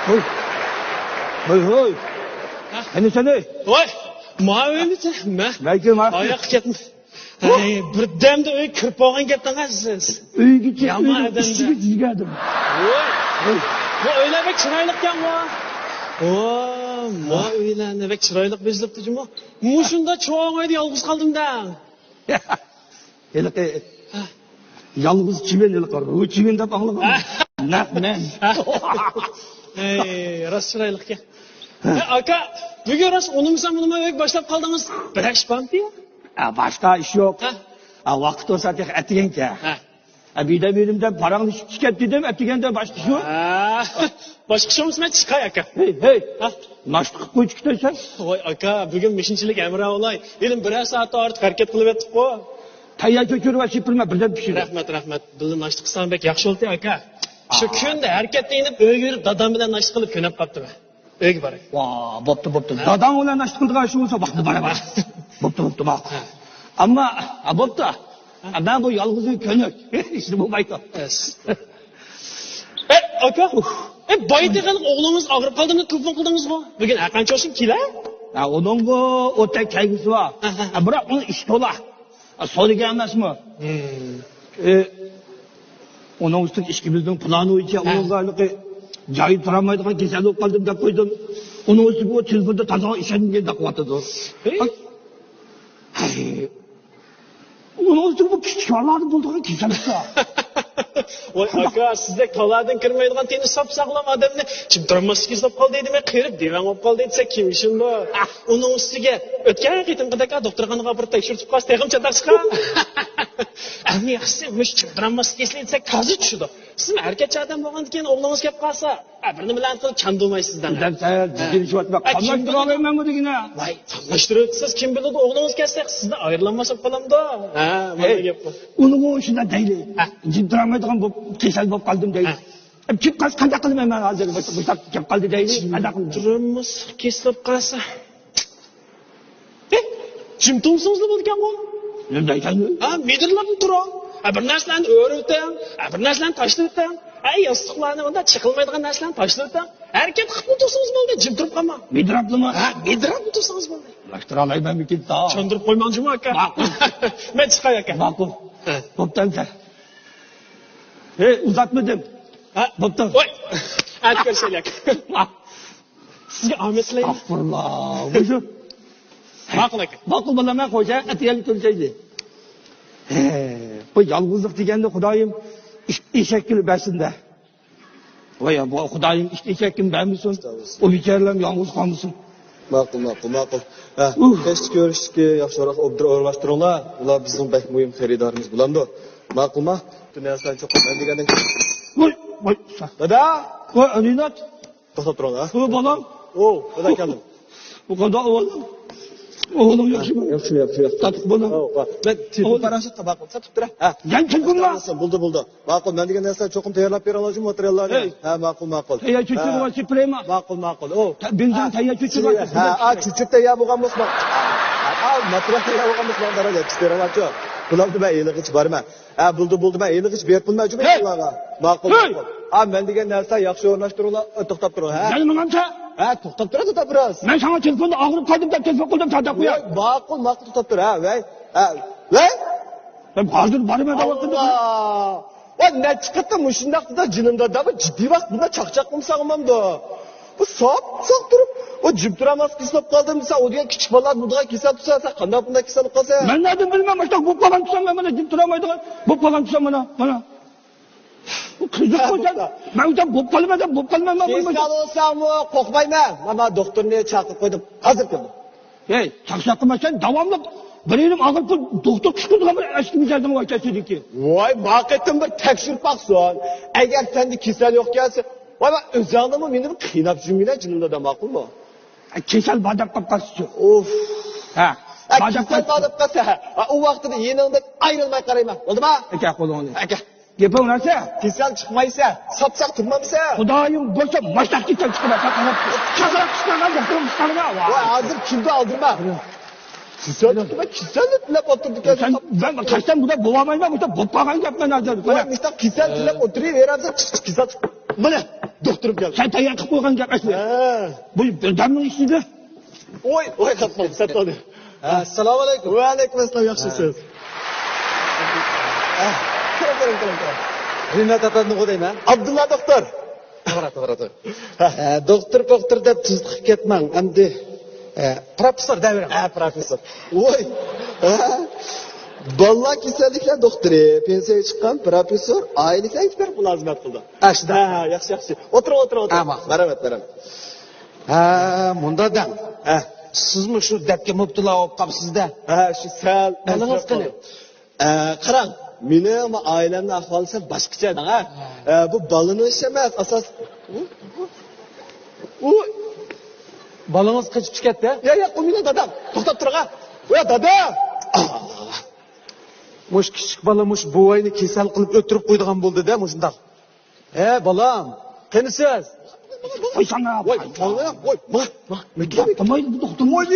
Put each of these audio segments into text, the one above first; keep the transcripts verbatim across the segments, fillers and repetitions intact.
ھوي، ھوي، ھوي. قېنى سېنى؟ ۋاي، ما ئۆينى مە. مەيكى ما. ئاياققا كەتمە. ھەي، بىردەمدە ئۆيگە كىرىپ بولغان گەپتىڭ سىز. ئۆيگىچە، يامان ئۆينىڭ ئادەم ئىشىگە دە. تۈزگەندىم. ۋاي. ھوي. بۇ ئۆيلەر بەك چىرايلىقكەن بۇ. ۋا، ما ئۆيلەرنى بەك چىرايلىق بېزىلىپتۇ جۇمۇ. مۇشۇنداق چوڭ ئۆيدە يالغۇز قالدىم دە. ھېلىقى ھە. يالغۇز چىۋىن، ھېلىقى روھ چىۋىن دەپ ئاڭلىغان. ھە. نەق مەن. ھە. ئەي، راست چىرايلىقكەن. ھە. ھە، ئاكا، بۈگۈن راست ئۇنىمىسام ئۇنىماي ئۆيگە باشلاپ قالدىڭىز. بىر ئىش بارمىدى يا؟ ھە، باشقا ئىش يوق. ھە. ھە، ۋاقىت بولسا تېخى ئەتىگەنكەن. ھە. ھە، بىردەم يېرىمدە پاراڭلىشىپ چىقىپ دېدىم، ئەتىگەندە باشقا ئىش يوق. ھە. باشقا ئىش بولمىسا مەن چىقاي، ئاكا. ھەي، ھەي. ھە؟ ناشتا قىلىپ قويۇچى كېتەيسەن. ۋاي ئاكا، بۈگۈن مېشىنچىلىك ھەمراھى بولاي. ھېلى بىرەر سائەتتىن ئارتۇق ھەرىكەت قىلىۋەتتۇققۇ. تەييار چۆچۈرە ۋە شىپىرمە بىردەم پىشىرە. رەھمەت، رەھمەت. بىللە ناشتا قىلساڭ بەك ياخشى بولاتتى، ئاكا. شۇ ئاھا. كۈندە ھەرىكەتتە يېنىپ ئۆيگە يۈرۈپ دادام بىلەن ناشتا قىلىپ كۆنۈپ قاپتىمەن. ئۆيگە باراي. ۋا، بوپتۇ، بوپتۇ. ھە؟ داداڭ بىلەن ناشتا قىلىدىغان ئىش بولسا ۋاقتى بار ئەمەس. بوپتۇ، بوپتۇ، ماقۇل. ھە. ئەمما، ھە، بوپتۇ. ھە. مەن بۇ يالغۇزلۇق كۆنۈك. ئىشنى بولمايدۇ. ئەس. ئەي، ئاكا. ئۇھ. ئەي، بايىتى خېلى ئوغلىڭىز ئاغرىپ قالدىمۇ تېلېفون قىلدىڭىزغۇ؟ بۈگۈن ھەرقانچە بولسۇن كېلە. ھە، ئۇنىڭغۇ ئوتەك كەلگۈسى بار. ھە، ھە، ھە. بىراق ئۇنىڭ ئىشى تولا. سودىگەر ئەمەسمۇ؟ ھىم. ئۇنىڭ ئۈستىگە ئىككىمىزنىڭ پىلانى بويىچە ھە. ئۇنىڭغا ھېلىقى جايىدا تۇرالمايدىغان كېسەل بولۇپ قالدىم دەپ قويدۇم. ئۇنىڭ ئۈستىگە ئۇ تېلېفوندا تازا ئىشەنمىگەن دەپ قىلىۋاتىدۇ. ھەي. ھەي. ئۇنىڭ ئۈستىگە بۇ كىچىك بالىلاردا بولىدىغان كېسەل بولسا. ۋاي ئاكا، سىزدەك تالادىن كىرمەيدىغان تېنى ساپساغلام ئادەمنى جىم تۇرالماس كېسىلىپ قالدى دېمەي، قېرىپ دېۋەڭ بولۇپ قالدى دېسە كىم ئىشىنىدۇ؟ ئۇنىڭ ئۈستىگە ئۆتكەن قېتىمقىدەك دوختۇرخانىغا ئاپىرىپ تەكشۈرتۈپ قالسا تېخىمۇ چاتاق چىقار. ئەڭ ياخشىسى مۇشۇ جىم تۇرالماس كېسىلى دېسەك تازا چۈشىدۇ. سىزمۇ ھەرىكەتچان ئادەم بولغاندىكىن ئوغلىڭىز كەپ قالسا، ھە، بىر نېمىلەرنى قىلىپ چاندۇرمايسىز دەڭ. دەپ سەن ھە. جىددىيلىشىۋاتما. ھە، قاملاشتۇرۇۋالىمەنمۇ دېگىنە. ۋاي، قاملاشتۇرۇۋېتىسىز، كىم بىلىدۇ، ئوغلىڭىز كەلسە سىزدىن ئايرىلالماس بولۇپ قالامدۇ؟ ھە، مانا ئەي، گەپ بۇ. ئۇنىڭغۇ شۇنداق دەيلى. ھە. جىم تۇرالمايدىغان بولۇپ، كېسەل بولۇپ قالدىم دەيلى. ھە. ئەم، كىم قالسا قانداق قىلىمەن مەن ھازىر؟ بۇ، بۇ كېلىپ قالدى دەيلى. قانداق قىلىمەن؟ تۇرمۇس كېسىلىپ قالسا. ھە، جىم تۇرسىڭىزلا بولىدىكەنغۇ. نېمە دەيسەن؟ ھە، مىدىرلاپلا تۇرۇڭ. ھە، بىر نەرسىلەرنى ئۆرۈۋېتىڭ. ھە، بىر نەرسىلەرنى تاشلىۋېتىڭ. ھە، ياستۇقلارنى ئۇنداق چېقىلمايدىغان نەرسىلەرنى تاشلىۋېتىڭ. ھەرىكەت قىلىپلا تۇرسىڭىز بولدى، جىم تۇرۇپ قالماڭ. مىدىراپلىمۇ؟ ھە، مىدىراپلا تۇرسىڭىز بولدى. قاملاشتۇرالايمەنمىكىن تا؟ چاندۇرۇپ قويماڭ جۇمۇ ئاكا. ماقۇل. مەن چىقاي ئاكا. ماقۇل. ھە. بوپتۇ ئەمسە. ھەي، ئۇزاتمىدىم. ھە؟ بوپتۇ. ۋاي، ئەتە كۆرۈشەيلى. سىزگە ئامەت تىلەيمەن. ئەستەغپۇرۇللا. مۇشۇ. ماقۇل ئاكا. ماقۇل، بالام، مەن خوجا، ئەتىگەن كۆرۈشەيلى. ھە، بۇ يالغۇزلۇق دېگەننى خۇدايىم ئىت ئېشەككىلا بەرسۇن-دە. ۋاي، بۇ خۇدايىم ئىت ئېشەككىنى بەرمىسۇن. ئۇ بىچارىلەرمۇ يالغۇز قالمىسۇن. ماقۇل، ماقۇل، ماقۇل. ھە، ئۇھ. كەچتە كۆرۈشتىكى ياخشىراق ئوبدان ئورۇنلاشتۇرۇڭلار. ئۇلار بىزنىڭ بەك مۇھىم خېرىدارىمىز بولامدۇ؟ ماقۇلما؟ بۇ نەرسىلەرنى چوقۇم مەن دېگەندەك. ۋاي، ۋاي، ئۇستا. دادا! ۋاي، رىنات. توختاپ تۇرۇڭ، ھە؟ ئۇ بالام. ئو، دادا كەلدىم. بۇ قانداق ئەھۋالىڭ؟ ئەھۋالىڭ ياخشىمۇ؟ ياخشى، ياخشى، ياخشى. تاتلىق بالام. ئوۋ، ۋاي. مەن تېلېفون ئاۋۇ. پاراڭ ساتقا ماقۇل. ساتىپ تۇرە. ھە. يەنە تېلېفونما؟ بولدى، بولدى. ماقۇل، مەن دېگەن نەرسىلەرنى چوقۇم تەييارلاپ بېرىڭلار شۇ ماتېرىياللارنى. ھەي. ھە، ماقۇل، ماقۇل. تەييار چۆچۈرۈپ ھە. ئېلىپ بېرەيما؟ ماقۇل، ماقۇل. ئوۋ. تە-، بېنزىن ھە. تەييار چۆچۈرۈپ ھە، ئېلىپ ھە، بېرەيما؟ ئا، چۆچۈرۈپ تەييار بولغان بولسا ماقۇل. ئا، ماتېرىيال تەييار بولغان بولسا ماقۇل، دەرھال يەتكۈزۈپ بېرىڭلارچۇ. بۇلاردا مەن ھېلىقىچە بارىمەن. ھە، بولدى، بولدى، مەن ھېلىقىچە بېرىپ بولىمەن جۇمۇ ھەي. ئۇلارغا. ماقۇل، ھەي. ماقۇل. ئا، مەن دېگەن نەرسە ياخشى ئورۇنلاشتۇرۇڭلار. ئا، توختاپ تۇرۇڭ، ھە. يەنە ماڭامسەن؟ ھە، توختاپ تۇر، توختاپ تۇرۇڭ. مەن ساڭا تېلېفوندا ئاغرىپ قالدىم دەپ تېلېفون قىلدىم، ساداق قويا. ۋاي، ماقۇل، ماقۇل، توختاپ تۇر، ھە، ۋەي. ھە، ۋەي. مەن ھازىر بارىمەن دەۋاتقىنىم. ئاللا! ۋاي، نەچچە قېتىم مۇشۇنداق دېدى، جېنىم دادا، بۇ جىددىي ۋاقىت بۇنداق چاقچاق قىلمىساڭ بولمامدۇ؟ بۇ ساپ، ساپ تۇرۇپ، ئۇ جىم تۇرالماس كېسىل بولۇپ قالدىم دېسە، ئۇ دېگەن كىچىك بالىلار بولىدىغان كېسەل تۇرسا، سەن قانداق بۇنداق كېسەل بولۇپ قالسا؟ مەن نەدىن بىلىمەن، مۇشۇنداق بولۇپ قالغان تۇرسام، مەن مانا جىم تۇرالمايدىغان، بولۇپ قالغان تۇرسام مانا، مانا. بۇ قىزىق ھە، قويسام، بوپتۇ. مەن ئۆزۈم بولۇپ قالىمەن دەپ، بولۇپ قالىمەن، مەن بۇنى. كېسەل بولساڭمۇ قورقمايمەن. مانا دوختۇرنى چاقىرىپ قويدۇم. ھازىر كېلىدۇ. ھەي، چاقچاق قىلما سەن، داۋاملىق بىر يېرىم ئاغرىپ تۇر، دوختۇر چىقىدىغان بىر ئەسكى مىجەزىڭ بار ئىكەن سېنىڭكى. ۋاي، ما قېتىم بىر تەكشۈرۈپ باقسۇن. ئەگەر سەندە كېسەل يوق ئىكەنسە، ۋاي، مەن ئۆزۈڭنىمۇ مېنىمۇ قىيناپ يۈرمىگىنە جېنىمدا، ماقۇلمۇ؟ ئە، كېسەل بار دەپ قاپقالسىچۇ. ئۇف. ھە، ئە، بار دەپ كېسەل قاپقالسىچۇ. بار دەپ قالسا، ھە، ئۇ ۋاقتىدا يېنىڭدىن ئايرىلماي قارايمەن. بولدىما؟ ئەكە قولۇڭنى. ئەكە. گېپىڭ نەرسە؟ كېسەل چىقمايسە، ساپ-ساق تۇرمامسە؟ خۇدايىم بولسا ماشتاق كېسەل چىقىرىپ قاراپ، چاقىراق چىقارغان گەپلىرىڭ چىقارما. ۋاي، ھازىر كۈلدى، ئالدىرىما. كېسەل تۇتۇپ، كېسەلنى تىلەپ ئولتۇرىدىكەن. سەن، مەن قاچان بۇنداق بولالمايمەن، بۇنداق بولۇپ قالغان گەپ مەن ھازىر. مانا. مۇشۇنداق كېسەل تىلەپ ئولتۇرۇۋېرەمسەن، چىق، چىق، كېسەل چىق. مانا، دوختۇرۇم كەلدى. سەن تەييار قىلىپ قويغان گەپ ئەسلى. ھە. بۇ بىردەمنىڭ ئىچىدە. ۋاي، ۋاي، قاتماڭ، سەت بولدى. ئەسسالامۇ ئەلەيكۇم. ۋەئەلەيكۇم ئەسسالام، ياخشىمۇسىز؟ كىرىڭ، كىرىڭ، كىرىڭ، كىرىڭ. رىنات ئاپاندىنغۇ دەيمەن. ئابدۇللا دوختۇر. توغرا، توغرا، توغرا. ئە، دوختۇر، دوختۇر دەپ تۇزلۇق كەتمەڭ. ئەمدى، ئە، پروفېسسور دەۋېرىڭ. ھە، پروفېسسور. ۋوي. ھە؟ بالىلار كېسەللىكلەر دوختۇرى، پېنسىيەگە چىققان پروفېسسور، ئائىلىلىكلەر ھېچبىر مۇلازىمەت قىلىدۇ. ئاشۇنداق. ھە، ياخشى، ياخشى. ئولتۇرۇڭ، ئولتۇرۇڭ، ئولتۇرۇڭ. ھە، ماقۇل. مەرھەمەت، مەرھەمەت. ھە، مۇنداق دەڭ. ھە. سىزمۇ شۇ دەردكە مۇپتىلا بولۇپ قاپسىز-دە. ھە، شۇ سەل. بالىڭىز قېنى؟ ئە، قاراڭ، مېنىڭ ۋە ئائىلەمنىڭ ئەھۋالى سەل باشقىچە، ھە. ھە. ئە، بۇ بالىنىڭ ئىشى ئەمەس، ئاساس. ئۇ، ئۇ، ئۇ. بالىڭىز قېچىپ چىقىپ كەتتى؟ ياق، ياق، ئۇ مېنىڭ دادام. توختاپ تۇرغا. يا دادا! مۇش كىچىك بالا مۇش بوۋاينى كېسەل قىلىپ ئۆلتۈرۈپ قويىدىغان بولدى-دە، مۇشۇنداق. ھە، بالام، قېنى سىز؟ قويساڭا. ۋاي، ماڭا، ۋاي، ماڭا، ماڭا. توختىمايدۇ بۇ دوختۇر. ۋاي،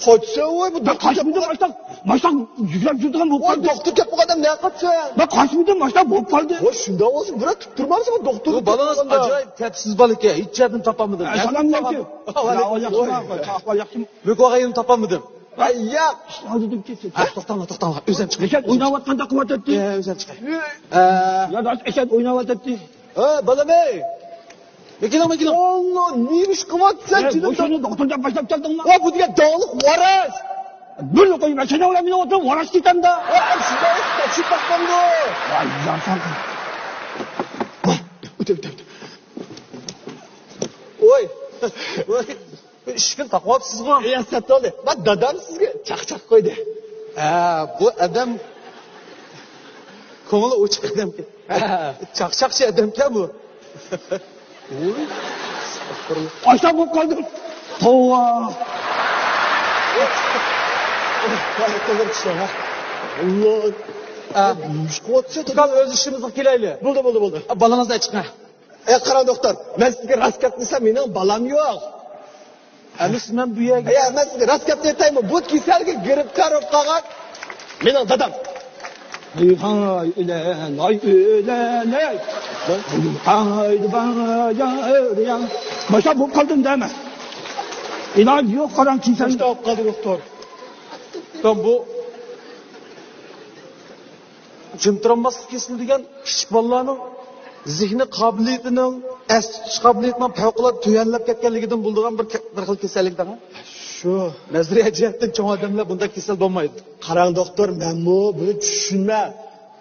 قاچسا، ۋاي، بۇ دوختۇر. قاچمىدىم، ماشتا، ماشتا يۈكلەپ يۈرىدىغان بولۇپ قالدى. دوختۇر كەپ قالغان ئادەم نەگە قاچسا؟ مەن قاچمىدىم، ماشتا بولۇپ قالدى. ۋاي، شۇنداق بولسا، بىراز كۈتتۈرمامسىز بۇ دوختۇرنى؟ بۇ بالىڭىز ئاجايىپ تەپسىز بالا ئىكەن، ھېچ يەردىن تاپالمىدىم. ئە، سالام ئەلەيكۇم. ۋەئەلەيكۇم ئەسسالام. ئەھۋال ياخشىمۇ؟ مۆكۈۋالغان يېرىمنى تاپالمىدىم. ۋاي، ياق. ھازىردىن كەتسە. ھە، توختاڭلار، توختاڭلار. ئۆزۈم چىقاي. ئەشەت ئويناۋاتقاندەك قىلىۋاتاتتى. ئە، ئۆزۈم چىقاي. ئە. يا، راست ئەشەت ئويناۋاتاتتى. ھە، بالام ئەي. مەكىنە، مەكىنە. ئاللا، نېمە ئىش قىلىۋاتىسەن، ئە، جېنىم؟ بۇ سېنى دوختۇر دەپ باشلاپ كەلدىڭمۇ؟ ۋە، بۇ دېگەن داڭلىق ۋاراس. بىرنى قويۇپ، سېنىڭ بىلەن مېنىڭ ئوتتۇرام ۋاراس كېتەمدۇ؟ ۋە، شۇنداق تەكشۈرۈپ باقمامدۇ؟ ۋاي، يا سەن. ۋاي، ئۆتە، ئۆتە، ئۆتە. ۋاي. ۋاي. ئىشىكنى تاقىۋاپسىزغۇ؟ يا، سەت بولدى. مانا دادام سىزگە چاقچاق قويدى. ھە، بۇ ئادەم كۆڭلى ئوچۇق ئادەمكەن. ھە. چاقچاقچى ئادەمكەن بۇ. ۋوي. ئاشۇنداق بولۇپ قالدىم. توۋا. ۋاي، توغرا چۈشتۈڭ، ھە. ئاللا. ھە. نېمە ئىش قىلىۋاتىسەن؟ ئۇكام، ئۆز ئىشىمىزغا كېلەيلى. بولدى، بولدى، بولدى. بالىڭىزنى ئېچىقىڭ. ئەي، قاراڭ، دوختۇر، مەن سىزگە راست گەپنى دېسەم، مېنىڭ بالام يوق. ئەمىسە مەن بۇ يەرگە. ئەي، مەن سىزگە راست گەپنى ئېيتايمۇ، بۇ كېسەلگە گىرىپتار بولۇپ قالغان مېنىڭ دادام. ھاي ئۆلەن، ھاي ئۆلەن، ھاي. ھاي بايار يا. ماشۇنداق بولۇپ قالدىم دەيمەن. ئىلاجى يوق، قاراڭ، كېسەل. ماشۇنداق بولۇپ قالدى، دوختۇر. بۇ جىم تۇرالماسلىق كېسىلى دېگەن كىچىك بالىلارنىڭ زېھنىي قابىلىيىتىنىڭ، ئەستە تۇتۇش قابىلىيىتىنىڭ پەۋقۇلئاددە تۆۋەنلەپ كەتكەنلىكىدىن بولىدىغان بىر، بىر خىل كېسەللىك دەڭە. شۇ. نەزەرىيە جەھەتتىن چوڭ ئادەملەر بۇنداق كېسەل بولمايدۇ. قاراڭ دوختۇر، مەنمۇ بۇنى چۈشىنىمەن.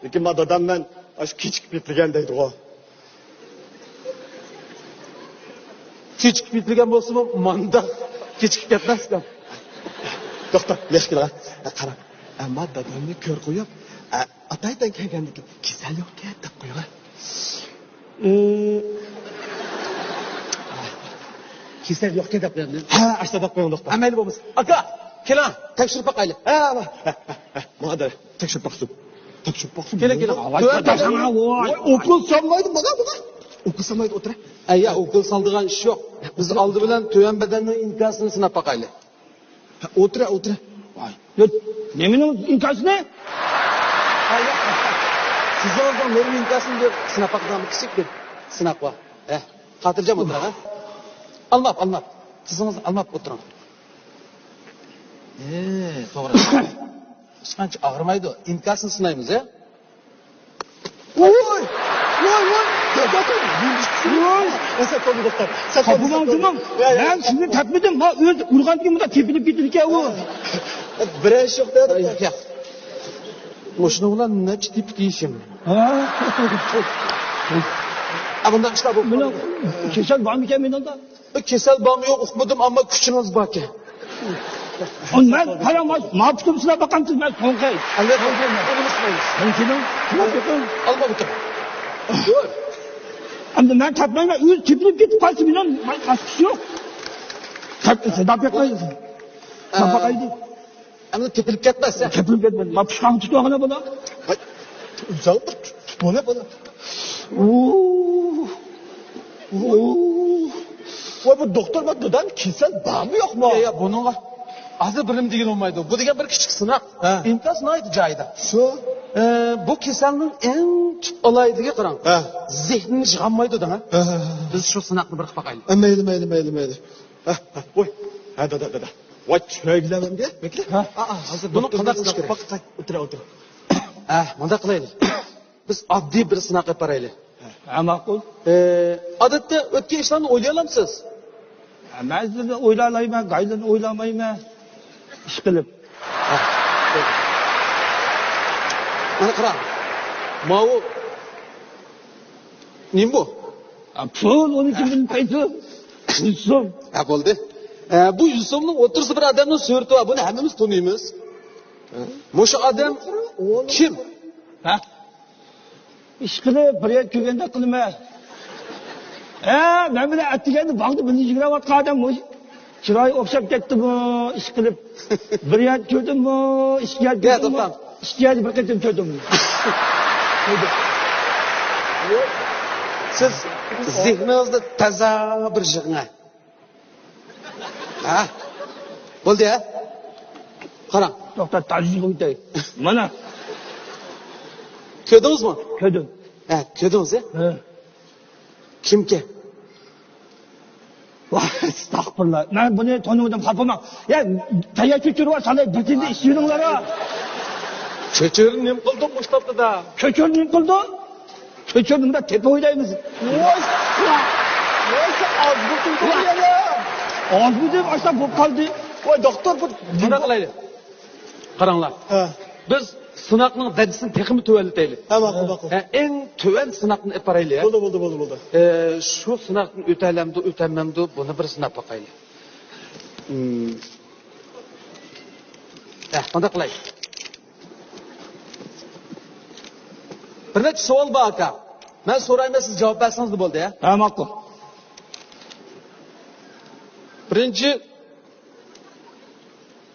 لېكىن ما دادام مەن ئاشۇ كېچىكىپ يېتىلگەن دەيدىغۇ. كېچىكىپ يېتىلگەن بولسىمۇ، مانداق كېچىكىپ كەتمەسكەن. دوختۇر، لېق كېلىڭ. ئە، قاراڭ. ئەمما دادامنى كۆر قويۇپ، ئە، ئاتايتەن كەلگەندىكىن كېسەل يوقكەن دەپ قويۇڭ. ئى، كېسەل يوقكەن دەپ قويۇڭ. ھە، ئاشۇنداق دەپ قويۇڭ، دوختۇر. ھە، مەيلى بولمىسا. ئاكا، كېلىڭ، تەكشۈرۈپ باقايلى. ھە، ھە، ھە، ھە، ھە. ماڭا دەل. تەكشۈرۈپ باقسۇن. تەكشۈرۈپ باقسۇن. كېلىڭ، كېلىڭ. ۋاي، تۆۋەن تەكشۈرۈپ. ۋاي، ئوكۇل سالمايدۇ ماڭا، ماڭا. ئوكۇل سالمايدۇ، ئولتۇر. ئەي، يا، ئوكۇل سالىدىغان ئىش يوق. بىز ئالدى بىلەن تۆۋەن بەدەننىڭ ئىنكاسىنى سىناپ باقايلى. ھە، ئولتۇر، ئولتۇر. ۋاي. يا، نېمىنىڭ ئىنكاسىنى؟ سىزنىڭ نېمە ئىنكاسىنى دەپ سىناپ باقىدىغان بىر كىچىك بىر سىناق بار. ھە، خاتىرجەم ئولتۇرۇڭ، ھە. ئالماپ، ئالماپ. تىزىڭىزنى ئالماپ ئولتۇرۇڭ. ھە، توغرا. ھېچقانچە ئاغرىمايدۇ. ئىنكاسنى سىنايمىز، ھە؟ ۋوي! ۋوي، ۋوي! ۋوي! سەت بولدى، دوختۇر. سەت بولدى، سەت بولدى. يا، يا. مەن سىزنى تەپمىدىم. ما ئۆزى ئۇرغاندىن كېيىن مۇنداق تېپىلىپ كېتىدىكەن ئۇ. بىرەر ئىش يوق دەپ. ياق، ياق. مۇشۇنىڭ بىلەن نەچچە تېپىپ يېيىشىم؟ ھە؟ ئە، بۇنداق ئىشلار بولۇپ قالىدۇ. كېسەل بارمىكەن مېنىڭدا؟ كېسەل بارمۇ يوق ئۇقمىدىم، ئەمما كۈچىڭىز باركەن. مەن قاراڭ، ما پۇتۇمنى سىناپ باقامسىز؟ مەن سوڭقاي. ئەلۋەتتە، ئۇنى سىنايمىز. مەن كېلىڭ، سىناپ بېقىڭ. ئالما بۇتى. ئەمدى مەن تارتمايمەن، ئۆزى تېپىلىپ كېتىپ قالسا مېنىڭ ئاچقۇسى يوق. سىناپ بېقىڭ. سىناپ باقايلى. ئەمدى تېپىلىپ كەتمەس، ھە؟ تېپىلىپ كەتمەس. ما پۇشقاڭ تۇتۇۋالغىنا بۇنى. ۋاي، ئۆزۈڭ بىر تۇت، تۇتۇۋال بۇنى. ۋوي، بۇ دوختۇر، بۇ دادام كېسەل بارمۇ يوقمۇ؟ يا، يا، بۇنىڭغا. ھازىر بىر نېمە دېگىلى بولمايدۇ. بۇ دېگەن بىر كىچىك سىناق. ھە. ئىنكاس ناھايىتى جايىدا. شۇ. ئە، بۇ كېسەلنىڭ ئەڭ تۈپ ئالاھىدىلىكى قاراڭ. ھە. زېھنىنى يىغالمايدۇ دەڭ، ھە؟ ھە، ھە، ھە. بىز شۇ سىناقنى بىر قىلىپ باقايلى. ھە، مەيلى، مەيلى، مەيلى، مەيلى. ھە، ھە، ھە. ۋاي. ھە، دادا، دادا. ۋاي، چۆگىلەمدى. ھە، ھە، ھازىر بۇنى قانداق قىلىش كېرەك؟ باق، باق، ئولتۇر، ئولتۇر. ھە، مۇنداق قىلايلى. بىز ئاددىي بىر سىناق ئېلىپ بارايلى. ھە، ماقۇل. ئە، ئادەتتە ئۆتكەن ئىشلارنى ئويلايالامسىز؟ ھە، بەزىلىرىنى ئويلايالايمەن، بەزىلىرىنى ئويلىمايمەن. ئىشقىلىپ. ھە. مانا قارا. ماۋۇ نېمە بۇ؟ ھە، پۇل، ئۇنى كىم بىلمەيدۇ؟ يۈز سوم. ھە، بولدى. ئە، بۇ يۈز سومنىڭ ئوتتۇرىسىدا بىر ئادەمنىڭ سۈرىتى بار. بۇنى ھەممىمىز تونۇيمىز. مۇشۇ ئادەم كىم؟ ھە؟ ئىشقىلىپ، بىر يەر كۆرگەندەك قىلىمەن. ھە، مەن بىلەن ئەتىگەندە باغدا بىللە يۈگۈرۈۋاتقان ئادەم مۇشۇ. چىرايى ئوخشاپ كەتتىمۇ، ئىشقىلىپ. بىر يەر كۆردۈممۇ، ئىككى يەر يا، كۆردۈممۇ، توختاڭ. ئىككى يەردە بىر قېتىم كۆردۈم. سىز زېھنىڭىزنى تازا بىر يىغىڭ. ھە؟ بولدى، ھە؟ قاراڭ. توختا، تاجىنى قويۇپ ئۆتەي. مانا. كۆردىڭىزمۇ؟ كۆردۈم. ھە، كۆردىڭىز، ھە؟ ھە. كىمكەن؟ ۋاي، ئەستەغپۇرۇللا. مەن بۇنى تونۇمىدىم، خاپا بولماڭ. يا، تەييار چۆچۈرە بار، سالەي بىر تىلدا ئىچىۋېلىڭلار، ھە. چۆچۈرىنى نېمە قىلدۇق مۇشۇ تاپتا؟ چۆچۈرىنى نېمە قىلدۇق؟ چۆچۈرىنى مۇنداق تېپىپ ئوينايمىز. ۋاي، ۋاي، ئازمۇ تۇردۇڭ يەنە. ئازمۇ دەپ ئاشۇنداق بولۇپ قالدى. ۋاي، دوختۇر، بۇ شۇنداق قىلايلى. قاراڭلار. ھە. بىز سىناقنىڭ دەرىجىسىنى تېخىمۇ تۆۋەنلىتەيلى. ھە، ماقۇل، ماقۇل. ھە، ئەڭ تۆۋەن سىناقنى ئېلىپ بارايلى، ھە. بولدى، بولدى، بولدى، بولدى. ئە، شۇ سىناقنى ئۆتەلەمدۇ، ئۆتەلمەمدۇ، بۇنى بىر سىناپ باقايلى. ھىم. ھە، قانداق قىلاي؟ بىر نەچچە سوئال بار، ئاكا. مەن سورايمەن، سىز جاۋاب بەرسىڭىزلا بولدى، ھە؟ ھە، ماقۇل. بىرىنچى،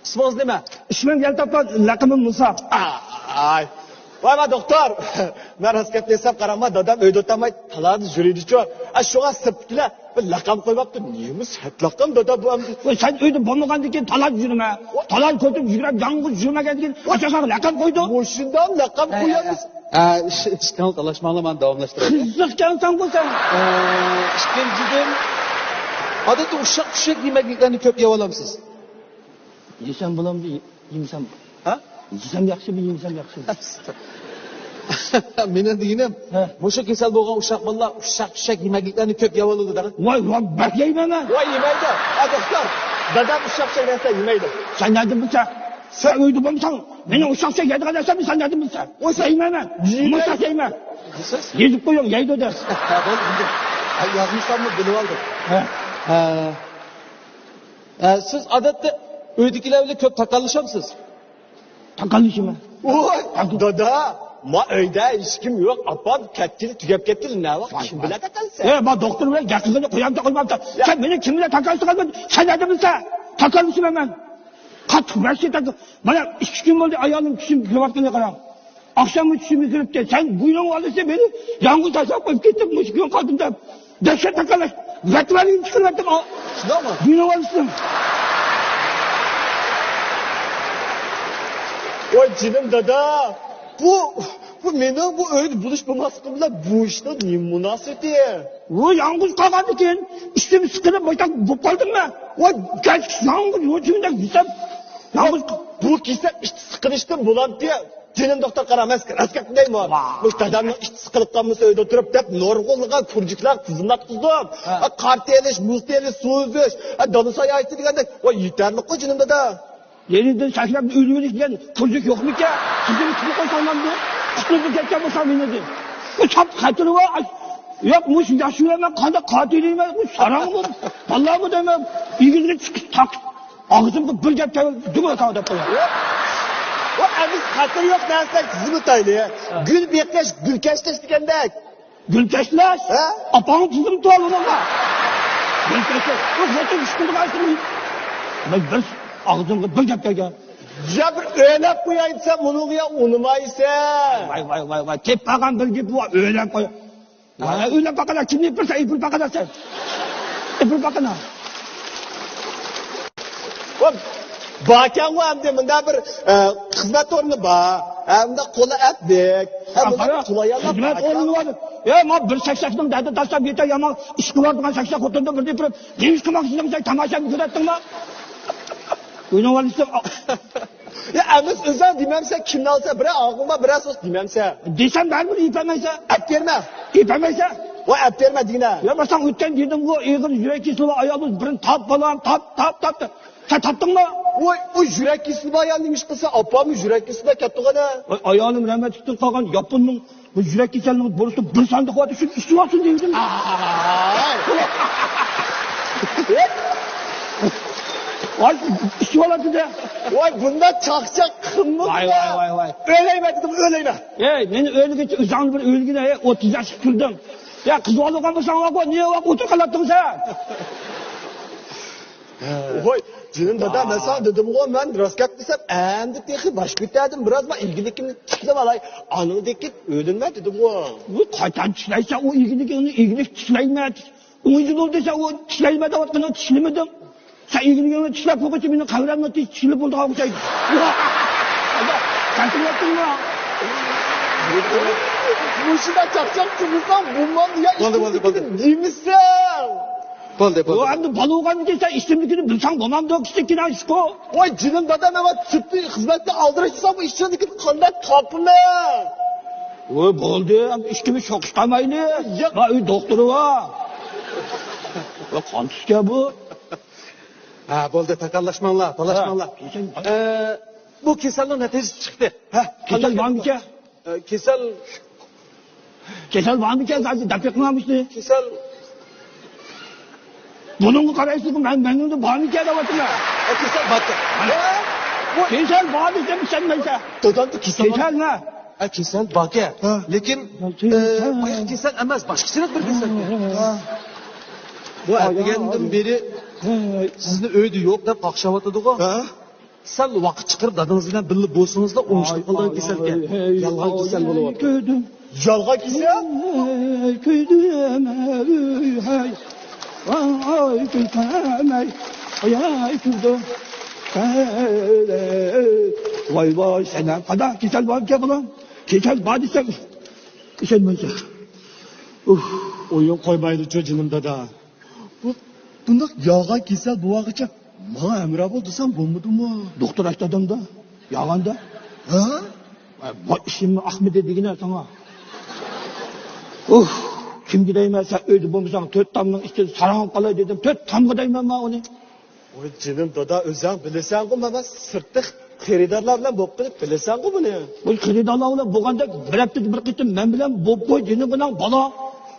ئىسمىڭىز نېمە؟ ئىسمىم يەنە تاپقان، لەقىمىم مۇسا. ئاي. ۋاي، ۋاي، دوختۇر. مەن راست گەپنى ئېيتسام، قاراڭما، دادام ئۆيدە ئولتۇرماي، تالادا يۈرىدىچۇ. ئا، شۇڭا سىرتتىكىلەر بىر لەقەم قويماپتۇ. نېمە سەت لەقەم، دادا، بۇ ئەمدى؟ ۋاي، سەن ئۆيدە بولمىغاندىن كېيىن تالادا يۈرمە. تالادا كۆتۈپ يۈگۈرۈپ، يالغۇز يۈرمىگەندىن كېيىن، ئاشۇ ساڭا لەقەم قويدۇم. مۇشۇنداق لەقەم قويامسىز؟ ھە، ئىش-، ئىشقىڭىز تالاشماڭلار، مەن داۋاملاشتۇراي. قىزىقكەنسەنغۇ سەن. ئە، ئىككىنچىدىن، ئادەتتە ئۇششاق-چۈششەك يېمەكلىكلەرنى كۆپ يەۋالامسىز؟ يېسەم بولامدۇ، يېمىسەم؟ ھە؟ يېسەم ياخشىمۇ، يېمىسەم ياخشىمۇ؟ مېنىڭ دېگىنىم، ھە. مۇشۇ كېسەل بولغان ئۇششاق بالىلار ئۇششاق-چۈششەك يېمەكلىكلەرنى كۆپ يەۋالىدۇ دەڭ. ۋاي، ۋاي، بەك يەيمەن مەن. ۋاي، يېمەيدۇ. ھە، دوختۇر، دادام ئۇششاق-چۈششەك نەرسە يېمەيدۇ. سەن نەدىن بىلسەڭ؟ سەن ئۆيدە بولمىساڭ، مېنىڭ ئۇششاق-چۈششەك يەيدىغان نەرسەمنى سەن نەدىن بىلسەڭ؟ ۋاي، سەن يەيمەن مەن. يېمەيدۇ. مۇشۇ يەيمەن. يېسەڭ. يېزىپ قويۇڭ، يەيدۇ دەپ. ھە، بولدى، ئەمدى. ھە، يازمىساممۇ بىلىۋالدىم. ھە. ھە. ئە، سىز ئادەتتە ئۆيدىكىلەر بىلەن كۆپ تاكاللىشامسىز؟ تاكاللىشىمەن. ۋوي، تاكال- دادا، ما ئۆيدە ھېچكىم يوق، ئاپام كەتكىلى، تۈگەپ كەتكىلى، نەۋاق ۋاي، كىم ۋاي. بىلەن تاكاللىشىسەن؟ ئەي، ما دوختۇر بىلەن گەپ قىلغىنى قويامدا قويمامدا. يا. سەن مېنىڭ كىم بىلەن تاكاللىشىدىغانلىقىمنى سەن نەدىن بىلىسەن؟ تاكاللىشىمەن مەن. قاتتىق ۋەھشىي تاكال-، مانا ئىككى كۈن بولدى ئايالىم چۈشۈمگە كىرىۋاتقىنىغا قاراڭ. ئاخشاممۇ چۈشۈمگە كىرىپتۇ. سەن بۇيرۇڭ ئالىسى مېنى يالغۇز تاشلاپ قويۇپ كەتتىڭ، مۇشۇ كۈن قالدىم دەپ. دەھشەت تاكاللاش. ۋەتىۋەرگىنى چىقىرىۋەتتىم. شۇنداقمۇ؟ بۇيرۇڭ ئالىسىدىن. ۋاي جېنىم دادا، بۇ، بۇ مېنىڭ بۇ ئۆيدە بولۇش بولماسلىقىم بىلەن بۇ ئىشنىڭ نېمە مۇناسىۋىتى؟ ۋۇ يالغۇز قالغاندىن كېيىن ئىچىم سىقىلىپ بۇنداق بولۇپ قالدىم مەن. ۋاي، كەچ يالغۇز ۋۇجۇمدەك يۈسەپ، يالغۇز. بۇ كېسەل ئىچ سىقىلىشتىن بولامتى؟ جېنىم دوختۇر، قارا، مەن سىزگە راست گەپنى دەيمۇ؟ ۋاھ. مۇشۇ دادامنىڭ ئىچ سىقىلىپ قالمىسا ئۆيدە ئولتۇرۇپ دەپ نۇرغۇنلىغان كۇرژۇكلار تىزىملاتقۇزدۇم. ھە. ھە، قار تېيىلىش، مۇز تېيىلىش، سۇ ئۈزۈش، ھە، دالا ساياھىتى دېگەندەك. ۋاي، يېتەرلىكقۇ جېنىم دادا. يېرىدىن سەكرەپ ئۆلۈۋېلىش دېگەن كۇرژۇك يوقمىكەن؟ سىزنى كىم قويساڭلامدۇ؟ قۇتۇلدۇم كەتكەن بولسام مېنىدىن. بۇ چاپ خەتىرى بار. ئاي، ياق، مۇشۇ ياش يۈرەمەن، قانداق قاتىلىمەن، بۇ ساراڭمۇ، بالامۇ دەيمەن. ئېگىزگە چىقىپ تاق. ئاغزىمغا بىر گەپ كەلمىدى، دۇماقاڭ دەپ قوياي. ۋە ئەمىس خەتىرى يوق نەرسىلەر تىزىملىتايلى. ھە. گۈل بېقىش، گۈل كەشلەش دېگەندەك. گۈل كەشلەش؟ ھە؟ ئاپاڭنى تىزىملىتىۋال ئۇنىڭغا. گۈل كەشلەش. بۇ خوتۇن ئىش قىلىدىغان ئىشمۇ. مەن بىر ئاغزىمغا بىر گەپ كەلگەن. يا بىر ئويلاپ قوياي دېسەم، ئۇنىڭغا يا ئۇنىمايسەن. ۋاي، ۋاي، ۋاي، ۋاي. تېپىپ قالغان بىر گېپى بار، ئويلاپ قوي. ھە، ئۆيلەپ باقىلا، كىمنى ئېپىرسەن، ئېپىرىپ باقىلا سەن. ئېپىرىپ باقىلا. ھوپ. باركەنغۇ ئەمدى مۇنداق بىر، ئە، خىزمەت ئورنى بار. ھە، مۇنداق قولى ئەپلىك. ھە، مۇنداق قارا، قولايلار خىزمەت باركەن. ئورنى بار. ئە، ما بىر چەكچەكنىڭ دەردى تاشلاپ يېتە يامان ئىش قىلىۋاتىدىغان چەكچەك خوتۇننى بىر دېپىرىپ، نېمە ئىش قىلماقچىسەن سەن، تاماشامنى كۆرەتتىڭمۇ؟ ئۆينىڭ ۋالىسى. يا، ئەمىس ئۆزۈڭ دېمەمسەن، كىمنى ئالسا، بىرەر ئاغۇما، بىرەر سوس دېمەمسەن. دېسەم بەرىبىر ئېپەلمەيسەن. ئەپ بەرمە. ئېپەلمەيسەن. ۋاي، ئەپ بەرمە دېگىنە. يا، مەسىلەن، ئۆتكەن دېدىمغۇ، ئېغىر يۈرەك كېسىلى بار ئايالىمىز، بىرنى تاپ بالام، تاپ، تاپ، تاپ، تاپ. سەن تاپتىڭمۇ؟ ۋاي، ئۇ يۈرەك كېسىلى بار ئايال نېمە ئىش قىلسا، ئاپاممۇ يۈرەك كېسىلىدە كەتتىغۇ ئەنە. ۋاي، ئايالىم رەھمەتلىكتىن قالغان ياپوننىڭ بۇ يۈرەك كېسەلنىڭ دورىسىدا بىر ساندۇق بار، شۇنى ئىچىۋالسۇن دېگىنىم. ئاي. ۋاي، ئىچىۋالاتىدۇ. ۋاي، بۇنداق چاقچاق قىلمىدى. ۋاي، ۋاي، ۋاي، ۋاي. ئۆلەيمەن دېدىم، ئۆلەيمەن. ئەي، مېنى ئۆلگۈچە ئۆزۈڭنى بىر ئۆلگىنە، ئەي، ئوتتۇز ياشقا كىردىڭ. يا، قىزىۋالغان بولساڭ، ۋاقىت، نېمە ۋاقىت ئولتۇرۇپ قالاتتىڭ سەن؟ ۋاي، جېنىم دادا، مەن ساڭا دېدىمغۇ، مەن راست گەپ دېسەم، ئەمدى تېخى باش كۆتەردىم، بىراز مەن ئىگىلىكىمنى تىكلەپ ئالاي، ئاندىن كېيىن ئۆلىمەن دېدىمغۇ. ۋاي، قايتان تىكلەيسەن ئۇ ئىگىلىكىڭنى، ئىگىلىك تىكلەيمەن. ئۇنچە بولدى دېسە، ئۇ تىكلەيمەن دەۋاتقىنىڭ تىكلىمىدىڭ. سەن ئىگىلىكىڭنى تىكلەپ بولغۇچە مېنىڭ قەبرەمنىڭ تېگى تىكلىپ بولىدىغان ئوخشايدۇ. قەتلىۋەتتىڭمۇ؟ مۇشۇنداق چاقچاق قىلمىساڭ بولمامدۇ يا، بولدى، بولدى، بولدى. ئىچىمدىكىنى دېمىسەڭ. بولدى، بولدى. ئۇ ئەمدى بالا بولغاندىن كېيىن سەن ئىچىمدىكىنى بىلسەڭ بولمامدۇ، كىچىككىنە ئىشقۇ. ۋاي جېنىم دادا، مەن سۈپتى خىزمەتتە ئالدىراش دېسەڭ، بۇ ئىچىمدىكىنى قانداق تاپىمەن؟ ۋاي بولدى، ئەمدى ئىككىمىز شوخلۇشقانمايلى. ياق. ما ئۆي دوختۇرى بار. ۋاي قان تۈسكەن بۇ. ھە، بولدى، تاكارلاشماڭلار، تالاشماڭلار. ھە. ئە، بۇ كېسەلنىڭ نەتىجىسى چىقتى. ھە، كېسەل بارمىكەن؟ ئە، كېسەل. كېسەل بارمىكەن؟ زادى دەپ بېقىڭلار مۇشۇنى. كېسەل. بۇنىڭغا قارايسىزغۇ، مەن، مەنىڭدە بارمىكەن دەۋاتىمەن. ئە، كېسەل باركەن. ھە؟ كېسەل بار دېسەم ئىشەنمەيسەن. دادامدا كېسەل بار. كېسەل نە؟ ئە، كېسەل باركەن. ھە. لېكىن، ئە، بايىقى كېسەل ئەمەس، باشقىچىراق بىر كېسەلكەن. ھە. بۇ ئەتىگەندىن بېرى سىزنى ئۆيدە يوق دەپ قاقشاۋاتىدىغۇ. ھە؟ سەل ۋاقىت چىقىرىپ دادىڭىز بىلەن بىللە بولسىڭىزلا ئوڭشىلىپ قالىدىغان كېسەلكەن. يالغان كېسەل بولۇۋاتىدۇ. يالغان كېسەل؟ ۋاي ۋاي، سەن قانداق كېسەل باركەن بالام؟ كېسەل بار دېسەم، ئىشەنمەيسەن. ئۇھ. ئويۇن قويمايلىچۇ جېنىم دادا. بۇ، بۇنداق يالغان كېسەل بولغاچقا ماڭا ھەمراھ بول دېسەڭ بولمىدىمۇ؟ دوختۇر ئاچتى ئادەمدە، يالغاندا. ھە؟ ۋاي ئىشىممۇ ئاقمىدى دېگىنە ساڭا. ئۇھ، كىمگە دەيمەن، سەن ئۆيدە بولمىساڭ تۆت تامنىڭ ئىچىدە ساراڭ قالاي دېدىم، تۆت تامغا دەيمەن مەن ئۇنى. ۋاي جېنىم دادا، ئۆزەڭ بىلىسەنغۇ، مانا سىرتتا خېرىدارلار بىلەن بولۇپ قېلىپ بىلىسەنغۇ بۇنى. ۋاي خېرىدارلار بىلەن بولغاندەك بىر ھەپتىدە بىر قېتىم مەن بىلەن بولۇپ قوي جېنىم مېنىڭ بالا.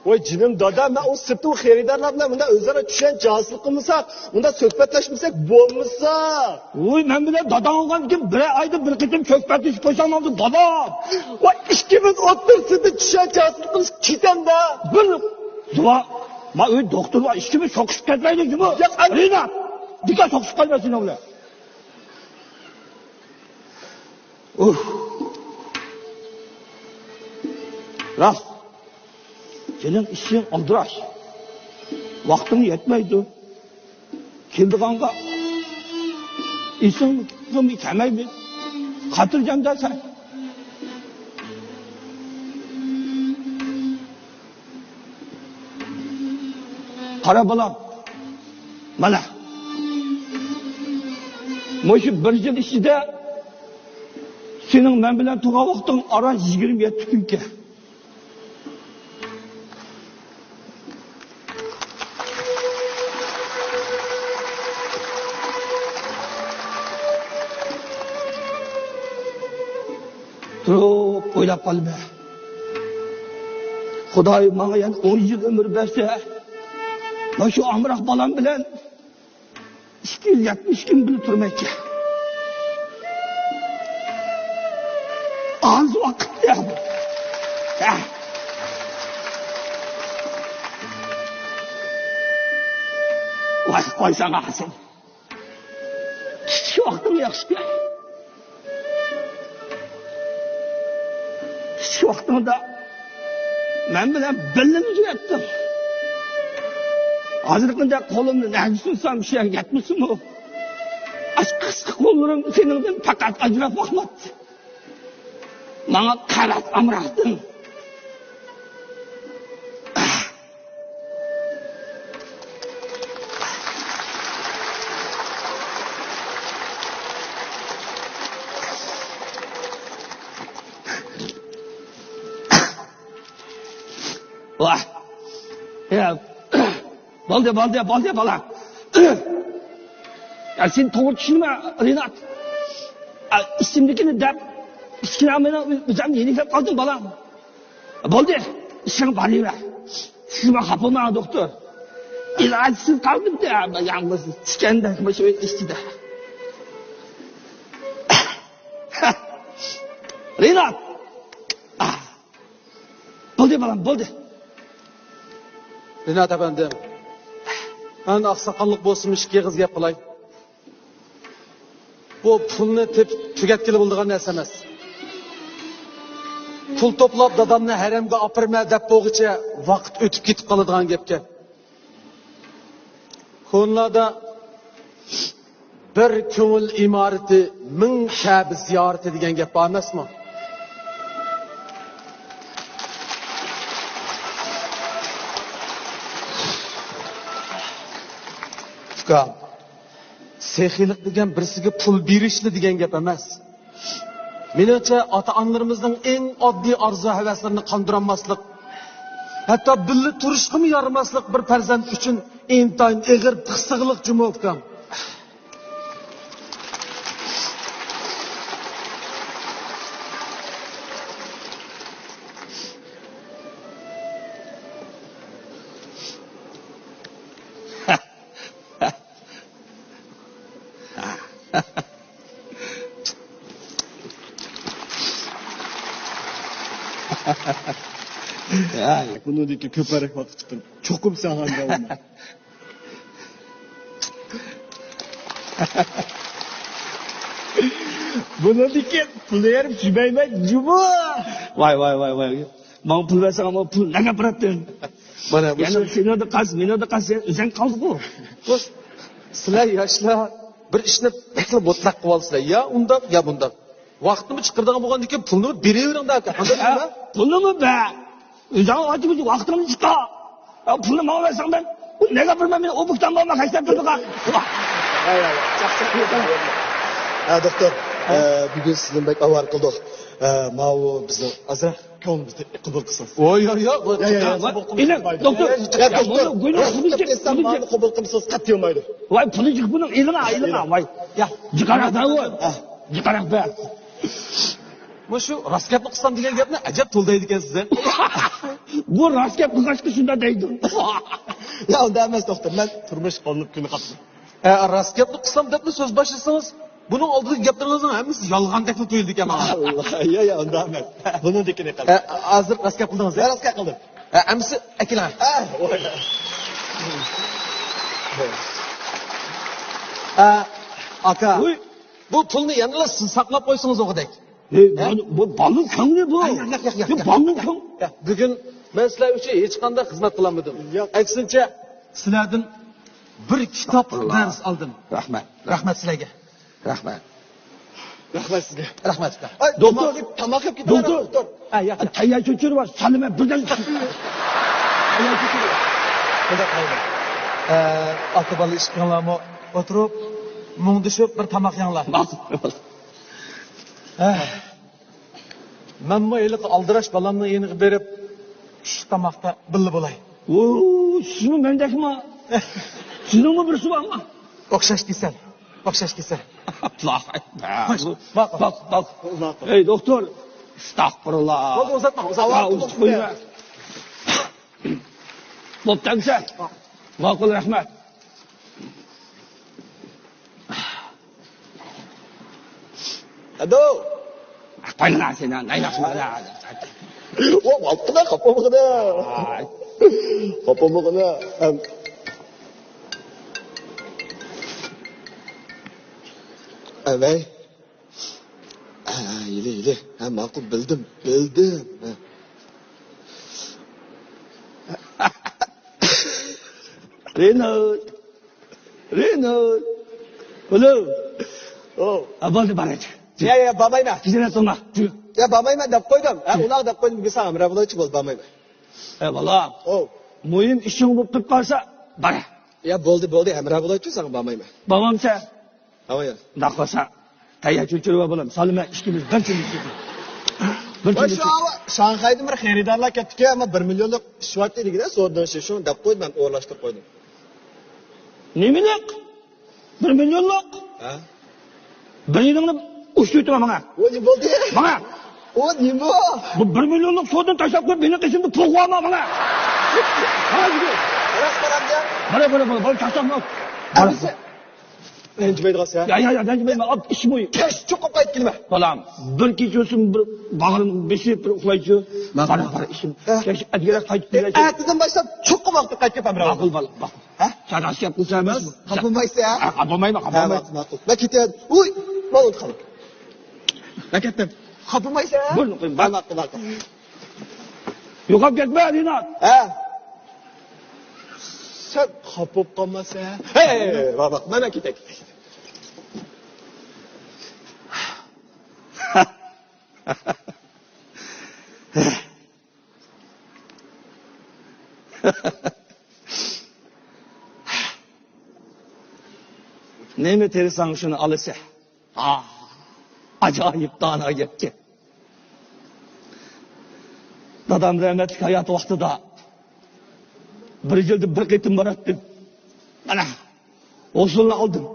ۋاي جېنىم دادا، مەن ئۇ سىرتتا ئۇ خېرىدارلار بىلەن مۇنداق ئۆزئارا چۈشەنچە ھاسىل قىلمىساق، مۇنداق سۆھبەتلەشمىسەك بولمىسا. ۋاي مەن بىلەن داداڭ بولغاندىن كېيىن بىرەر ئايدا بىر قېتىم سۆھبەتلىشىپ قويساڭ بولدى بالا. ۋاي ئىككىمىز ئوتتۇرىسىدا چۈشەنچە ھاسىل قىلىش كېتەمدە. بىر زۇۋا، ما ئۆي دوختۇر بار، ئىككىمىز سوقۇشۇپ كەتمەيلى جۇمۇ. ياق، ئەمدى رىنا، دىكا سوقۇشۇپ قالماس سېنىڭ بىلەن. ئۇھ. راست. سېنىڭ ئىشىڭ ئالدىراش. ۋاقتىڭ يەتمەيدۇ. كېلىدىغانغا ئېسىڭمۇ كەلمەيدۇ. خاتىرجەم دە سەن. قارا بالام، مانا، مۇشۇ بىر يىل ئىچىدە سېنىڭ مەن بىلەن تۇرغان ۋاقتىڭ ئاران يىگىرمە يەتتە كۈنكەن. تۇرۇپ ئويلاپ قالىمەن. خۇداي ماڭا يەنە ئون يىل ئۆمۈر بەرسە، مانا شۇ ئامراق بالام بىلەن ئىككى يىل يەتمىش كۈن بىللە تۇرمايچى. ئاز ۋاقىت يا بۇ. ھە. ۋاي، قويساڭ ئاغزىنى. كىچىك ۋاقتىڭ ياخشىكەن. كىچىك ۋاقتىڭدا مەن بىلەن بىللىمۇ يۈرەتتىڭ. ھازىرقىدەك قولۇمنى نەگە سۇنسام، شۇ يەرگە يەتمىسىمۇ، ئاشۇ قىسقا قوللىرىم سېنىڭدىن پەقەت ئاجراپ باقماپتۇ. ماڭا قەۋەت ئامراقتىڭ. ۋاھ. يا. بولدى، بولدى، بولدى، بالا. يا، سەن توغرا چۈشەنمە، رىنات. ئا، ئىچىمدىكىنى دەپ، كىچىككىنە مېنىڭ ئۆزۈمنى يېنىكلەپ قالدىم، بالام. بولدى، ئىشىڭ بارىۋەر. سىز ماڭا خاپا بولماڭ، دوختۇر. ئىلاجسىز قالدىم-دە، يالغۇز تىكەندەك مۇشۇ ئۆي ئىچىدە. رىنات! بولدى، بالام، بولدى. رىنات ئەپەندىم، مەن ئاقساقاللىق بولسىمۇ ئىككى ئېغىز گەپ قىلاي. بۇ پۇلنى تېپىپ تۈگەتكىلى بولىدىغان نەرسە ئەمەس. پۇل توپلاپ، دادامنى ھەرەمگە ئاپىرىمەن دەپ بولغۇچە ۋاقىت ئۆتۈپ كېتىپ قالىدىغان گەپكەن. كونىلاردا «بىر كۆڭۈل ئىمارىتى، مىڭ كەبە زىيارىتى» دېگەن گەپ بار ئەمەسمۇ؟ ئۇكام، سېخىيلىق دېگەن بىرسىگە پۇل بېرىشلا دېگەن گەپ ئەمەس. مېنىڭچە، ئاتا-ئانىلىرىمىزنىڭ ئەڭ ئاددىي ئارزۇ-ھەۋەسلىرىنى قاندۇرالماسلىق، ھەتتا بىللە تۇرۇشقىمۇ يارىماسلىق بىر پەرزەنت ئۈچۈن ئىنتايىن ئېغىر پىخسىقلىق جۇمۇ، ئۇكام. ھەي، بۇنىڭدىكى كۆپرەك ۋاقىت چىقتىم. چوقۇم ساڭا ئامراق بولىمەن. بۇنىڭدىكى پۇل بېرىپ جۈمەيمەن جۇمۇ. ۋاي، ۋاي، ۋاي، ۋاي. ماڭا پۇل بەرسەڭ، ماڭا پۇل نەگە بېرەتتىڭ؟ مانا يەنە مۇشۇ. سېنىڭدە قالسا، مېنىڭدە قالسا، ئۆزۈڭ قالدىغۇ. بۇ، سىلەر ياشلار بىر ئىشنى بەكلا مۇتلەق قىلىۋالىسىلەر. يا ئۇنداق، يا بۇنداق. ۋاقىتنىمۇ چىقىرىدىغان بولغاندىكىن پۇلنىمۇ بېرىۋېرىڭ دە ئاكا. قانداق دەيمەن؟ پۇلنىمۇ بەر. ئۆزۈڭ ئاچىمىز ۋاقتىڭنى چىقار. يا پۇلنى ماڭا بەرسەڭ مەن، نەگە بېرىمەن، مېنى ئوبۇكتان بولما خەجلەپ تۇرىدىغان. ھە، دوختۇر، ئە، بۈگۈن سىزنى بەك ئاۋارە قىلدۇق. ئە، ماۋۇ بىزنىڭ ئازراق كۆڭلىمىزنى قوبۇل قىلسىڭىز. ۋاي، يا، يا، يا، يا، يا، يا، قوبۇل قىلمايدۇ. ئېلىڭ، دوختۇر. يا، يا، يا، دوختۇر، ماۋۇ گۇينىڭ قوبۇل قىلسا قەتئىي بولمايدۇ. ۋاي، پۇلى جىق بۇنىڭ، ئېلىڭا، ئېلىڭا، ۋاي. يا. جىقاراق بەر، ۋاي. ھە. جىقاراق بەر. مۇشۇ راست گەپنى قىلسام دېگەن گەپنى ئەجەب تولا دەيدىكەنسىز، ھە؟ بۇ راست گەپ قىلغاچقا شۇنداق دەيدۇ. يا، ئۇنداق ئەمەس، دوختۇر. مەن تۇرمۇش قوللىنىپ كۈنى قاپتۇ. ئە، راست گەپنى قىلسام دەپلا سۆز باشلىسىڭىز، بۇنىڭ ئالدىدىكى گەپلىرىڭىزنىڭ ھەممىسى يالغاندەكلا تۇيۇلىدىكەن ماڭا. ئاللا، يا، يا، ئۇنداق ئەمەس. بۇنىڭدىكىنى قىل. ئە، ھازىر راست گەپ قىلدىڭىز، ھە؟ ھە، راست گەپ قىلدىم. ئە، ئەمىسە ئەكېلىڭ. ئە، ۋاي. ئە، ئاكا. ۋۇي. بۇ پۇلنى يەنىلا سىز ساقلاپ قويسىڭىز ئوغۇدەك. ھە؟ بۇ، بۇ بالىنىڭ كۆڭلى بۇ. ھە، ياق، ياق، ياق، ياق، بۇ ياق. بالىنىڭ كۆڭلى. ياق، بۈگۈن مەن سىلەر ئۈچۈن ھېچقانداق خىزمەت قىلالمىدىم. ياق. ئەكسىنچە، سىلەردىن بىر كىتابلىق ئەستەغپۇرۇللا. دەرس ئالدىم. رەھمەت. رەھمەت سىلەرگە. رەھمەت. رەھمەت سىزگە. رەھمەت. ئاي، دوختۇر. تاماق يەپ، تاماق يەپ كېتىڭلار، دوختۇر. دوختۇر. ھە، ياق، ياق. تەييار چۆچۈرە بار، سالىمەن بىردەم. تەييار چۆچۈرە بار. بۇنداق قىلايلى. ئە، ئاتا-بالا ئىككىڭلارمۇ ئولتۇرۇپ، مۇڭدىشىپ بىر تاماق يەڭلار. ماقۇل. ھە. مەنمۇ ھېلىقى ئالدىراش بالامنىڭ يېنىغا بېرىپ، چۈشلۈك تاماقتا بىللە بولاي. ۋوي، سىزمۇ مەندەكما؟ سىزنىڭمۇ بىرسى بارمۇ؟ ئوخشاش كېسەل. ئوخشاش كېسەل. ئاللاھۇ ئەكبەر. خوش، ماقۇل. باق، باق. ماقۇل. ئەي، دوختۇر. ئەستەغپۇرۇللا. بولدى، ئۇزاتما، ئۇزاتما. ھە، ئۇزىتىپ قويۇڭ. بوپتۇ، ئەمىسە. ماقۇل، رەھمەت. ئەدۇ! قويۇڭ سېنى، نەيلەپ شۇنداق. ئو، خاپا بولمىغىنا، خاپا بولمىغىنا. ئاي. خاپا بولمىغىنا. ئەم. ئەۋەي. ھە، ھە، يېلى، يېلى. ھە، ماقۇل، بىلدىم، بىلدىم. ھە. رېنات! رېنات! ھالو! ئوۋ. ھە، بولدى، بار ئەتە. يا، يا، بارمايمەن. تېزرەك توڭلا. يا، بارمايمەن دەپ قويدۇم. ھە، ئۇلارغا دەپ قويدۇم، بىر ساڭا ھەمراھ بولۇچى بول، بارمايمەن. ئە، بالام. ئوۋ. مۇھىم ئىشىڭ بولۇپ قېلىپ قالسا، بار. يا، بولدى، بولدى، ھەمراھ بولۇچى ساڭا، بارمايمەن. بارمامسەن؟ ھاۋايا. داقلىسا، تەييار چۆچۈرۈۋە بالام. سالىمە ئىككىمىز بىر چىلىم چېكىپ. بىر ۋاي، چىلىم شۇ چېكىپ. ئاۋا، شاڭخەيدىن بىر خېرىدارلار كەپتىكەن، ئەمما بىر مىليونلۇق ئىش بار دېگىنە، سودىنىڭ شۇنى دەپ قويدۇم، مەن ئورۇنلاشتۇرۇپ قويدۇم. نېمىلىك؟ بىر مىليونلۇق؟ ھە؟ بىر يىلىڭنى ئۇشتۇرتۇڭ ماڭا. ئۇ نېمە بولدى؟ ماڭا. ئۇ نېمە؟ بۇ بىر مىليونلۇق سودىنى تاشلاپ قويۇپ، مېنىڭ قېشىمدا تۇرۇۋالما ماڭا. ماڭا يۈگۈر. راست بارامدۇ؟ بارا، بارا، بارا، بارا، چاقچاقما. بارا. ئەمىسە. رەنجىمەيدىغانسەن. يا، يا، يا، رەنجىمەيمەن. ئاپ، ئىش مۇھىم. كەچ چوقۇم قايتىپ كېلىمەن. بالام، بىر كېچە ئۆتسۇن، بىر باغرىم بېسىپ، بىر ئۇخلايچۇ. ماقۇل. بارا، بارا، ئىشىم. ھە. كەچ، ئەتىگەنرەك قايتىپ كېلەيچۇ. ئەتىدىن باشلاپ چوقۇم ۋاقىتتا قايتىپ كېلىمەن. ماقۇل، بالام، ماقۇل. ھە؟ ساداش گەپ قىلسا ئەمەسمۇ؟ خاپا بولمايسەن؟ ھە، خاپا بولمايمەن، خاپا بولمايمەن. ماقۇل، ماقۇل. مەن كېتەي. ئۇي، ماۋۇ قالدى. مەن كەتتىم. خاپا بولمايسەن؟ بۇرۇن قويۇڭ، بار. ماقۇل، ماقۇل. يوقاپ كەتمە، رىنات. ھە. سەن خاپا بولۇپ قالماسەن. ھەي، بار، بار. مەن، مەن كېتەي. نېمە تېرىساڭ، شۇنى ئالىسەن. ئاھ، ئاجايىپ دانا گەپكەن. دادام رەھمەتلىك ھايات ۋاقتىدا بىر يىلدا بىر قېتىم باراتتىم. مانا، ھوسۇلنى ئالدىم.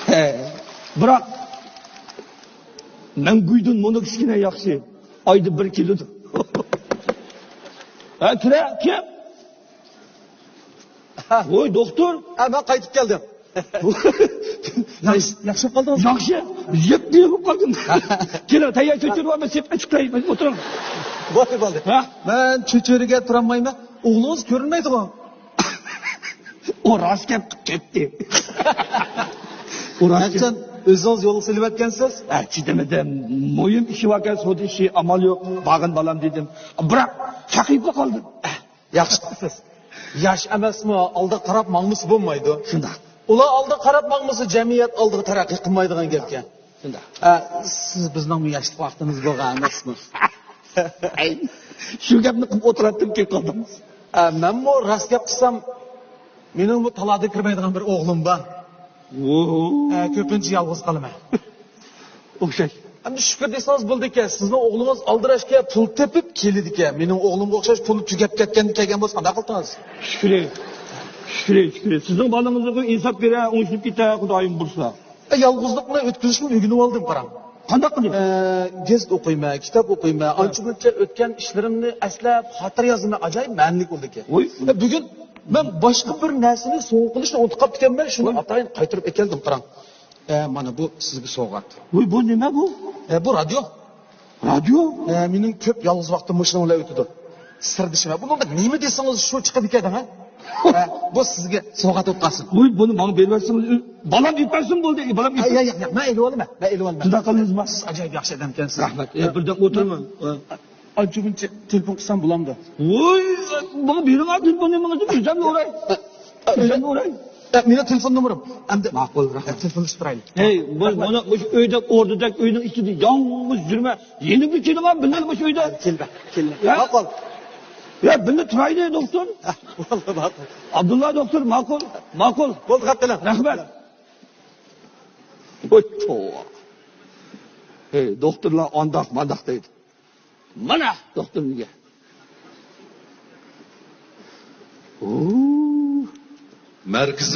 ھە، بىراق، مەڭگۈدىن مۇنۇ كىچىككىنە ياخشى. ئايدا بىر كېلىدۇ. ھە، كىرە، كىم؟ ھە. ۋوي، دوختۇر. ھە، مەن قايتىپ كەلدىم. ياخشى، ياخشى بولۇپ قالدىڭىز؟ ياخشى. يەپ بولۇپ قالدىم. كېلىڭ، تەييار چۆچۈرۈۋالماي سىرتقا چىقاي، ئولتۇرۇڭ. بولدى، بولدى. ھە؟ مەن چۆچۈرىگە تۇرالمايمەن. ئوغلىڭىز كۆرۈنمەيدىغۇ؟ ئۇ راست گەپ قىلىپ كەتتى. ئۇ راست گەپ. ئەكچان، ئۆزىڭىز يولغا سېلىۋەتكەنسىز؟ ھە، چىدىمىدىم. مۇھىم ئىشى باركەن، سودا ئىشى، ئامال يوق. بارغىن بالام دېدىم. بىراق، ساقىيىپلا قالدىم. ياخشى قىپسىز. ياش ئەمەسمۇ، ئالدىغا قاراپ ماڭمىسا بولمايدۇ. شۇنداق. ئۇلار ئالدىغا قاراپ ماڭمىسا، جەمئىيەت ئالدىغا تەرەققىي قىلمايدىغان گەپكەن. شۇنداق. ئە، سىز بىزنىڭمۇ ياشلىق ۋاقتىمىز بولغان ئەمەسمۇ؟ ئەي، شۇ گەپنى قىلىپ ئولتۇراتتىمكىن قالدىڭىز. ئە، مەنمۇ راست گەپ قىلسام، مېنىڭمۇ تالادا كىرمەيدىغان بىر ئوغلۇم بار. ۋوو. ئە، كۆپىنچە يالغۇز قالىمەن. ئوخشاش. ئەمدى شۈكۈر دېسىڭىز بولىدىكەن، سىزنىڭ ئوغلىڭىز ئالدىراشكەن، پۇل تېپىپ كېلىدىكەن. مېنىڭ ئوغلۇمغا ئوخشاش پۇلى تۈگەپ كەتكەندە كەلگەن بولسا قانداق قىلاتتىڭىز؟ شۈكرى. شۈكرى، شۈكرى. سىزنىڭ بالىڭىزغا ئىنساپ بېرە، ئوڭشىلىپ كېتە، خۇدايىم بۇيرۇسا. ئە، يالغۇزلۇقنى ئۆتكۈزۈشنى ئۆگىنىۋالدىم، قاراڭ. قانداق قىلىپ؟ ئە، گېزىت ئوقۇيمەن، كىتاب ئوقۇيمەن، ھە. ئانچە-مۇنچە ئۆتكەن ئىشلىرىمنى ئەسلەپ، خاتىرە يازىمەن، ئاجايىپ مەنىلىك بولىدىكەن. ۋوي. ئە، بۈگۈن مەن باشقا بىر نەرسىنى سوۋغا قىلىشنى ئۇنتۇپ قاپتىكەنمەن، شۇنى ۋوي. ئاتايىن قايتۇرۇپ ئەكەلدىم، قاراڭ. ئە، مانا بۇ سىزگە سوۋغات. ۋوي، بۇ نېمە بۇ؟ ئە، بۇ رادىيو. رادىيو؟ ئە، مېنىڭ كۆپ يالغۇز ۋاقتىم مۇشۇنىڭ بىلەن ئۆتىدۇ. سىردىشىم. بۇنىڭدا نېمە دېسىڭىز شۇ چىقىدىكەن، ھە؟ ئە، بۇ سىزگە سوۋغات بولۇپ قالسۇن. ۋوي، بۇنى ماڭا بېرىۋەتسىڭىز، بالام ئېلىپ بەرسۇن بولدى، بالام ئېلىپ. ياق، ياق، ياق، مەن ئېلىۋالىمەن، مەن ئېلىۋالىمەن. شۇنداق قىلدىڭىزمۇ؟ سىز ئاجايىپ ياخشى ئادەمكەنسىز. رەھمەت. ئە، بىردەم ئولتۇرماڭ. ئانچە-مۇنچە تېلېفون قىلسام بولامدۇ؟ ۋوي، ماڭا بېرىڭ تېلېفوننى، ماڭا ئۆزۈمنى ئۇراي. ئۆزۈمنى ئۇراي. ئە، مېنىڭ تېلېفون نومۇرۇم. ئەمدى ماقۇل، رەھمەت. تېلېفونلىشىپ تۇرايلى. ھەي، بۇ، رەھمەت. مانا مۇشۇ ئۆيدە، ئوردىدەك ئۆينىڭ ئىچىدە يالغۇز يۈرمە. يېنىمغا كېلىڭا، بىللە مۇشۇ ئۆيدە. كېلىمەن، كېلىمەن. يا. ماقۇل. يا، بىللە تۇرايلى، دوختۇر. ھە، بولدى، ماقۇل. ئابدۇللا دوختۇر، ماقۇل، ماقۇل. بولدى، خەپ قىلىڭ. رەھمەت. ۋوي، توۋا. ھەي، دوختۇرلار ئانداق، مانداق دەيدۇ. مانا دوختۇرنىڭكى. ئوو. مەركىز